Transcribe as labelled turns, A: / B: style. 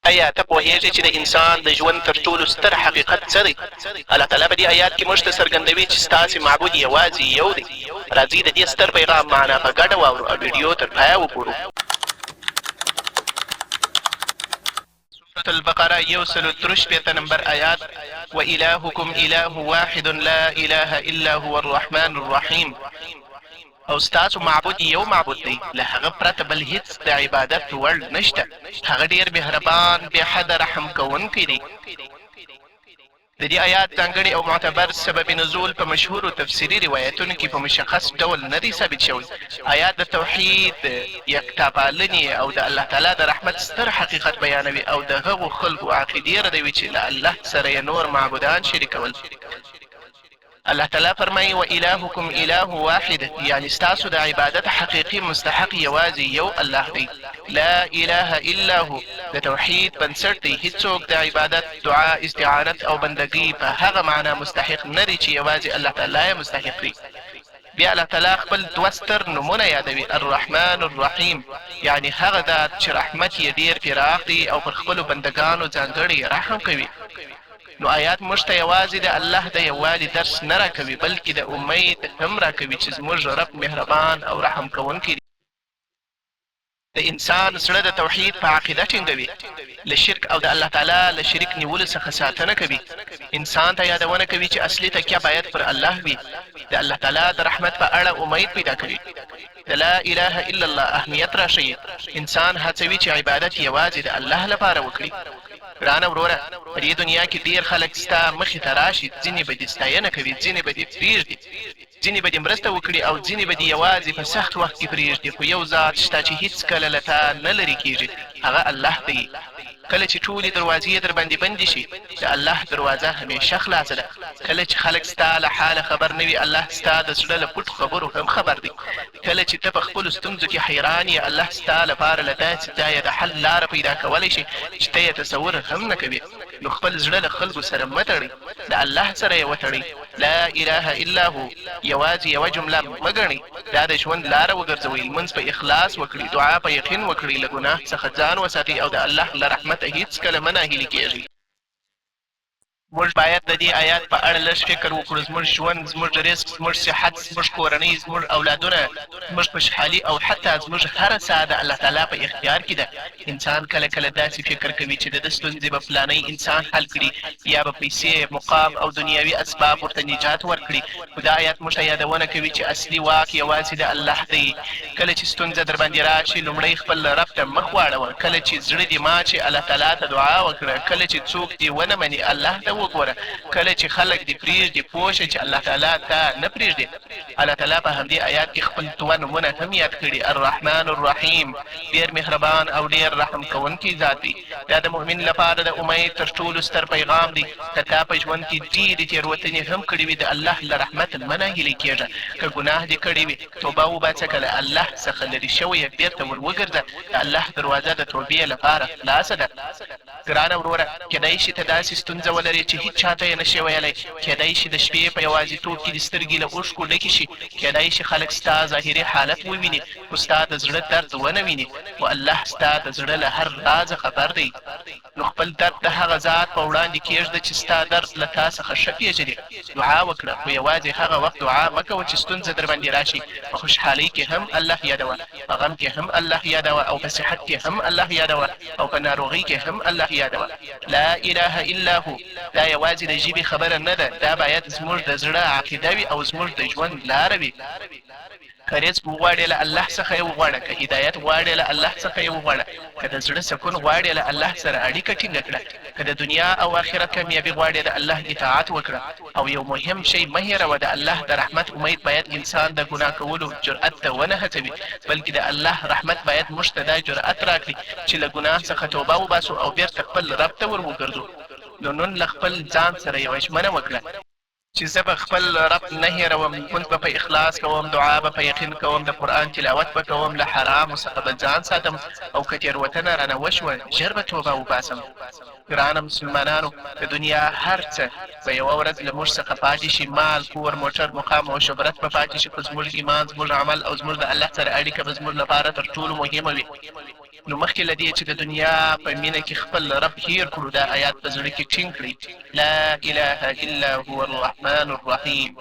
A: ایا ته پوهېږې چې د انسان د ژوند تر ټولو ستر حقیقت څه دی؟ الله تعالی په دې ایات کې موږ ته څرګندوي چې ستاسې معبود یوازې یو دی. راځئ د دې ستر پیغام معنا په ګډه واورو او ویډیو تر پایه وګورو. سورة البقره 163 نمبر آیات، وإلهکم اله واحد لا اله الا هو الرحمن الرحیم. او ستاسو معبود یو معبود دی، له هغه پرته بل هیڅ د عبادت وړ نشته، هغه ډېر مهربان، بې حده رحم کوونکی دی. د دې آیات ځانګړی او معتبر سبب نزول په مشهورو تفسیري روایتونو کې په مشخص ډول نه دی ثابت شوی. آیات د توحید، یکتاپالنې او د الله تعالی د رحمت ستر حقیقت بیانوي او د هغو خلکو عقیدې ردوي چې له الله سره یې نور معبودان شریکول. الله تعالی فرمايي، والهکم اله واحد، یعنې ستاسو د عبادت حقیقي مستحق یوازې یو الله دی، لا اله الا هو، د توحید بنسټ دی، هیڅوک د عبادت، دعا، استعانت او بندګۍ په هغه معنا مستحق نه دی چې یوازې الله تعالی یې مستحق دی. بیا الله تعالی خپل دوه ستر نومونه یادوي، الرحمن الرحیم، یعنې هغه ذات چې رحمت یې ډېر پراخ دی او پر خپلو بندګانو ځانګړی رحم کوي. نو آیات موږ ته یوازې د الله د یووالي درس نه راکوي، بلکې د امید هم راکوي چې زموږ رب مهربان او رحم کوونکی دی. د انسان زړه د توحید په عقیده ټینګوي، له شرک او د الله تعالی له شریک نیولو څخه ساتنه کوي، انسان ته یادونه کوي چې اصلي تکیه باید پر الله وي، د الله تعالی د رحمت په اړه امید پیدا کوي. د لا اله الا الله اهمیت راښيي، انسان هڅوي چې عبادت یوازې د الله لپاره وکړي. ګرانه وروره! په دې دنیا کې ډېر خلک ستا مخې ته راشي، ځینې به دې ستاینه کوي، ځینې به دې پرېږدي، ځینې به دې مرسته وکړي او ځینې به دې یوازې په سخت وخت کې پرېږدي، خو یو ذات شته چې هېڅکله له تا نه لرې کېږي، هغه الله دی. کله چې ټولې دروازې درباندې بندې شي، د الله دروازه همېشه خلاصه ده. کله چې خلک ستا له حاله خبر نه وي، الله ستا د زړه له پټو خبرو هم خبر دی. کله چې ته په خپلو ستونزو کې حیران یې، الله ستا لپاره له داسې ځایه د حل لاره پیدا کولی شي چې ته یې تصور هم نه کوې. نو خپل زړه له خلکو سره مه تړئ، له الله سره یې وتړئ. لا اله الا هو یوازې یوه جمله مه ګڼئ، دا د ژوند لاره وګرځوئ. لمونځ په اخلاص وکړئ، دعا په یقین وکړئ، له ګناه څخه ځان وساتئ او د الله له رحمته هیڅکله مه ناهیلي کیږئ. موږ باید د دې آیات په اړه لږ فکر وکړو، زموږ ژوند، زموږ رزق، زموږ صحت، زموږ کورنۍ، زموږ اولادونه، زموږ خوشحالي او حتی زموږ هره ساه د الله تعالی په اختیار کې ده. انسان کله کله داسې فکر کوي چې د ده ستونزې به فلانی انسان حل کړي یا به پیسې، مقام او دنیوي اسباب ورته نجات ورکړي، خو دا آیات موږ ته یادونه کوي چې اصلي واک یوازې د الله دی. کله چې ستونزه درباندې راشي، لومړی خپل رب ته مخ واړوه، کله چې زړه دې مات شي، الله تعالی ته دعا وکړه، کله چې څوک دې ونه مني، الله ته وګوره، کله چې خلک دې پرېږدي، پوه شه چې الله تعالی تا نه پرېږدي. الله تعالی په همدې آیات کې خپل دوه نومونه هم یاد کړي، الرحمن الرحیم، ډېر مهربان او ډېر رحم کوونکی ذات دی. دا د مؤمن لپاره د امید تر ټولو ستر پیغام دی. که تا په ژوند کې ډېرې تېروتنې هم کړې وي، د الله له رحمته مه ناهیلی کېږه. که ګناه دې کړې وي، توبه وباسه، که له الله څخه لرې شوی یې، بېرته ور وګرځه، د الله دروازه د توبې لپاره خلاصه ده. ګرانه وروره! کېدای شي ته داسې ستونزه ولرې چې هیچا ته یې نه شې ویلی، کېدای شي د شپې په یوازیتوب کې دې سترګې له اوښکو ډکې شي، کېدای شي خلک ستا ظاهري حالت وویني، خو ستا د زړه درد ونه ویني، خو الله ستا د زړه له هر رازه خبر دی. نو خپل درد د هغه ذات په وړاندې کېږده چې ستا درد له تا څخه ښه پېژني. دعا وکړه، خو یوازې هغه وخت دعا مه کوه چې ستونزه درباندې راشي، په خوشحالۍ کې هم الله یادوه، په غم کې هم الله یادوه او په صحت کې هم الله یادوه او په ناروغۍ کې هم الله یادوه. لا اله الا هو دا یوازې د ژبې خبره نه ده، دا باید زموږ د زړه عقیده وي او زموږ د ژوند لاره وي. که رزق وغواړې له الله څخه یې وغواړه، که هدایت غواړې له الله څخه یې وغواړه، که د زړه سکون غواړې له الله سره اړیکه ټینګه کړه، که د دنیا او آخرت کامیابي غواړې د الله اطاعت وکړه او یو مهم شی مه هېروه د الله د رحمت امید باید انسان د ګناه کولو جرئت ته ونه هڅوي بلکې د الله رحمت باید موږ ته دا جرئت راکړي چې له ګناه څخه توبه وباسو او بېرته خپل رب ته ور وګرځو. نو نن له خپل ځان سره یوه ژمنه وکړه. چې زه به خپل رب نه هېروم، لمونځ به په اخلاص کوم، دعا به په یقین کوم، د قرآن تلاوت به کوم، له حرامو څخه به ځان ساتم او که تېروتنه رانه وشوه، ژر به توبه وباسم. ګرانه مسلمانانو! د دنیا هر څه به یوه ورځ له موږ څخه پاتې شي، مال، کور، موټر، مقام او شهرت به پاتې شي، خو زموږ ایمان، زموږ عمل او زموږ د الله سره اړیکه به زموږ لپاره تر ټولو مهمه وي. نو مخکې له دې چې د دنیا په مینه کې خپل رب هیر کړو، دا آیات په زړه کې ټینګ کړئ، لا اله الا هو الرحمن الرحیم.